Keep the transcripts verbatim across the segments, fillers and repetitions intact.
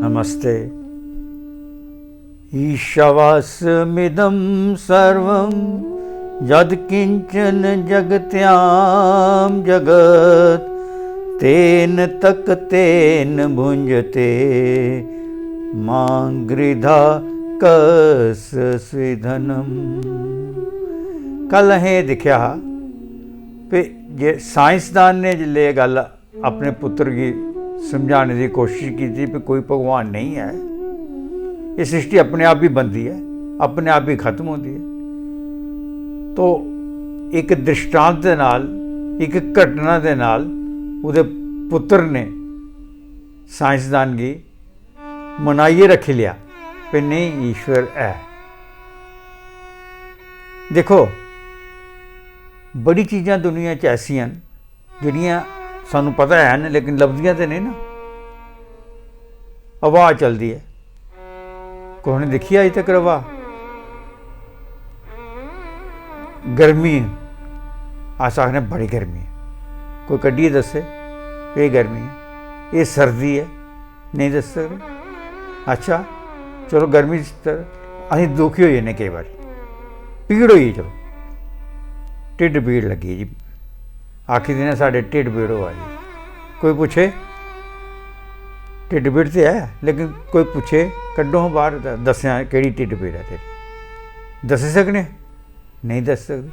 नमस्ते। ईशावास्यमिदं सर्वं यत्किञ्चन जगत्यां जगत्, तेन तक तेन भुञ्जते मां गृधा कस्य स्विधनम्। कल असें एह् दिक्खेआ हा कि जे साइंसदान ने जिसलै एह् गल्ल अपने पुत्तर गी समझाने दी कोशिश कीती कि कोई भगवान नेईं ऐ, एह् सृष्टि अपने आप ही बनदी ऐ, अपने आप ही खत्म होंदी ऐ। तो इक दृष्टांत दे नाल, इक घटना दे नाल ओह्दे पुत्तर ने साइंसदान गी मनाइयै रक्खी लेआ कि नेईं, ईश्वर ऐ। दिक्खो, बड़ी चीजां दुनिया च ऐसियां न जेह्ड़ियां सानू पता हैन लेकिन लभदियां ते नेईं ना। हवा चलदी ऐ, कुसै ने दिक्खी अज्ज तक हवा? गर्मी, अस आखने बड़ी गर्मी ऐ, कोई कड्ढियै दस्से केह् गर्मी ऐ? एह् सर्दी ऐ, नेईं दस्सी सकदे। अच्छा, चलो, गर्मी च ते असीं दुखी होई जन्ने केईं बारी, पीड़ होई गेई, चलो, ढिड्ड पीड़ लग्गी जी, आखी दिन्ने साढ़े ढिड्ड पीड़ होआ दी। कोई पुच्छे, ढिड्ड पीड़ ते ऐ, लेकिन कोई पुच्छे, कड्ढो हां बाह्र, द-, दस्सेआं केह्ड़ी ढिड्ड पीड़ ऐ तेरी, दस्सी सकने? नेईं दस्सी सकदे।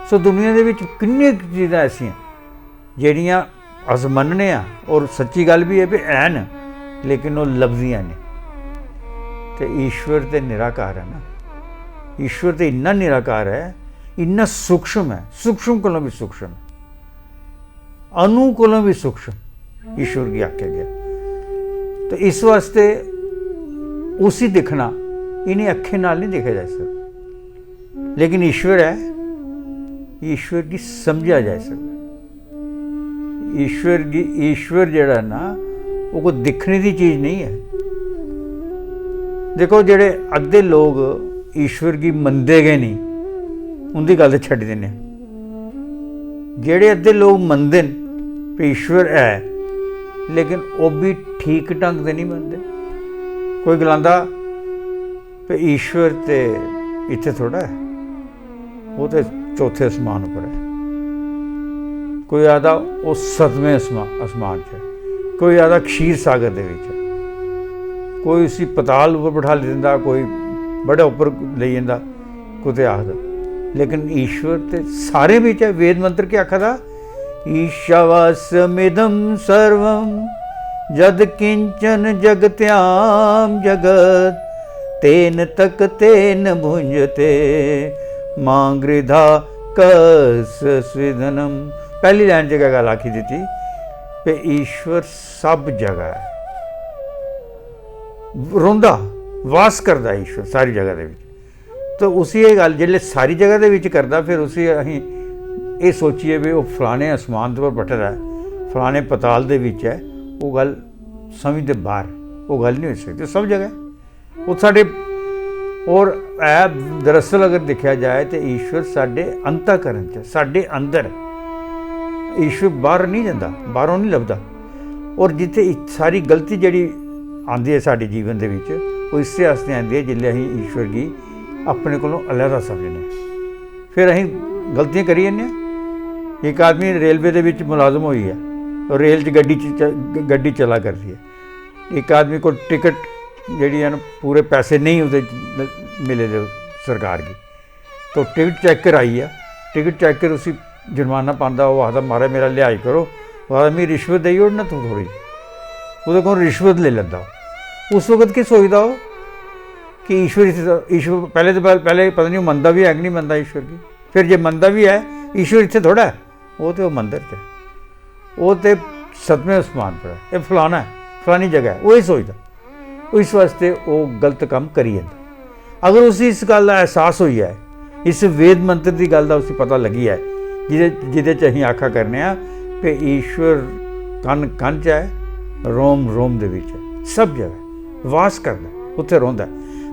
सो दुनिया दे बिच किन्नियां चीजां ऐसियां जेह्ड़ियां अस मन्नने आं और सच्ची गल्ल बी ऐ कि हैन, लेकिन ओह् लभदियां नेईं। ते ईश्वर ते निराकार ऐ ना, ईश्वर ते इन्ना निराकार ऐ, इन्ना सूक्ष्म ऐ, सूक्ष्म कोला बी सूक्ष्म ऐ, अणु कोला बी सूक्ष्म ईश्वर गी आखेआ गेआ। ते इस वास्ते उसी दिक्खना इ'नें अक्खें नाल निं दिक्खेआ जाई सकदा, लेकिन ईश्वर ऐ, ईश्वर गी समझेआ जाई सकदा। ईश्वर गी, ईश्वर जेह्ड़ा ना, ओह् कोई दिक्खने दी चीज नेईं ऐ। दिक्खो, जेह्ड़े अद्धे लोक ईश्वर गी मनदे गै नेईं, उं'दी गल्ल छड्डी दिन्ने आं। जेह्ड़े अद्धे लोक मनदे न कि ईश्वर ऐ, लेकिन ओह् बी ठीक ढंग दे नेईं मनदे। कोई गलांदा कि ईश्वर ते इत्थै थोड़ा ऐ, ओह् ते चौथे असमान उप्पर ऐ। कोई आखदा ओह् सतमें असमा-, असमान च ऐ, कोई आखदा क्षीर सागर दे बिच ऐ, कोई उसी पताल उप्पर बठाली दिंदा, कोई बड़े उप्पर लेई जंदा, कुतै आखदा। लेकिन ईश्वर ते सारें बिच ऐ। वेद मंत्र केह् आखा दा? ईशावास्यमिदं सर्वं यद किंचन जगत्यां जगत, तेन तक तेन भुंजते मां गृधा कस्य स्विधनम। पैह्ली लाइन च गै गल्ल आखी दित्ती कि ईश्वर सब जगह ऐ, रौंह्दा, वास करदा ईश्वर सारी जगह दे बिच। तो उसी एह् गल्ल जिसलै सारी जगह दे बिच करदा, फिर उसी असीं एह् सोचियै भी ओह् फलाने आसमान पर बैठे दा ऐ, फलाने पताल दे बिच ऐ, ओह् गल्ल समझ दे बाह्र, ओह् गल्ल निं होई सकदी, सब जगह ऐ। ओह् साढ़े, और ऐ दरअसल अगर दिक्खेआ जाए ते ईश्वर साढ़े अंतःकरण च, साढ़े अंदर, ईश्वर बाह्र निं जंदा, बाह्रों निं लभदा। और जित्थै इस सारी गलती जेह्ड़ी आंदी ऐ साढ़े जीवन दे बिच, ओह् इस्सै आस्तै आंदी ऐ जिसलै असीं ईश्वर गी अपने कोलों अलहदा समझने आं। फिर असीं गलतियां करी जन्ने आं। इक आदमी रेलवे दे बिच मुलाजम होई गेआ, और रेल च गड्डी च च-, गड्डी चला करदी ऐ। इक आदमी कोल टिकट जेह्ड़ी ऐ ना, पूरे पैसे नेईं ओह्दे च मिले दे सरकार गी, तो टिकट चेकर आई गेआ। टिकट चेकर उसी जुर्माना पांदा, ओह् आखदा, "महाराज, मेरा लिहाज करो।" ओह् आखदा, "मिगी रिश्वत देई ओड़ ना तूं थोह्ड़ी।" ओह्दे कोल रिश्वत लेई लैंदा ओह्। उस वक्त केह् सोचदा ओह् कि ईश्वर इत्थै, ईश्वर पैह्ले ते पैह्ले, पैह्ले पता निं ओह् मनदा बी ऐ कि निं मनदा ईश्वर गी। फिर जे मनदा बी ऐ, ईश्वर इत्थै थोह्ड़ा ऐ, ओह् ते ओह् मंदर च ऐ, ओह् ते सतमें आसमान पर ऐ, एह् फलाना ऐ, फलानी जगह ऐ, ओह् एह् सोचदा। ओह् इस वास्ते ओह् गलत कम्म करी जंदा। अगर उसी इस गल्ल दा एहसास होई जाए, इस वेद मंत्र दी गल्ल दा उसी पता लग्गी जाए, जिदे, जिदे च असीं आखा करने आं कि ईश्वर कण कण च ऐ, रोम रोम दे बिच ऐ, सब जगह वास करदा ऐ, उत्थै रौंह्दा ऐ।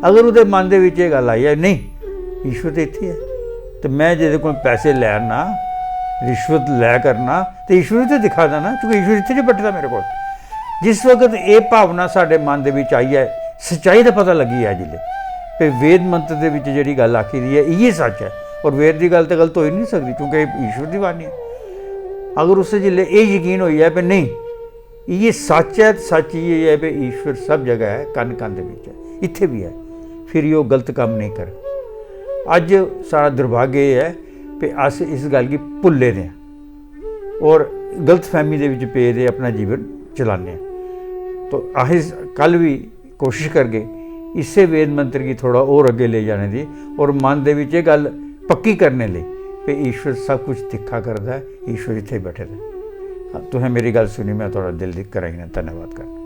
अगर ओह्दे मन दे बिच एह् गल्ल आई जाए, "नेईं, ईश्वर ते इत्थै ऐ, ते में जेह्दे कोल पैसे लै ना, रिश्वत लै करना, ते ईश्वर बी ते दिक्खा दा ना, क्योंकि ईश्वर इत्थै जे बट्टे दा मेरे कोल।" जिस वक्त एह् भावना साढ़े मन दे बिच आई ऐ, सच्चाई दा पता लग्गी गेआ जिसलै, ते वेद मंत्र दे बिच जेह्ड़ी गल्ल आखी दी ऐ, इ'यै सच्च ऐ। और वेद दी गल्ल ते गलत होई निं सकदी, क्योंकि एह् ईश्वर दी बाणी ऐ। अगर उस जिसलै एह् यकीन होई जाए कि नेईं, इ'यै सच्च ऐ, ते सच्च इ'यै ऐ कि ईश्वर सब जगह ऐ, कन कन दे बिच ऐ, इत्थै बी ऐ, फिर ओह् गलत कम्म नेईं कर। अज्ज साढ़ा दुर्भाग्य एह् ऐ कि अस इस गल्ल गी भुल्ले दे आं और गलतफहमी दे बिच पेदे अपना जीवन चलाने आं। तो अस कल बी कोशिश करगे इस्सै वेद मंत्र गी थोड़ा होर अग्गें लेई जाने दी और मन दे बिच एह् गल्ल पक्की करने लेई कि ईश्वर सब कुछ दिक्खा करदा ऐ, ईश्वर इत्थै बैठे दा ऐ। तुसें मेरी गल्ल सुनी, में थुआढ़ा दिल दी गैह्राइयें नै धन्नवाद करना।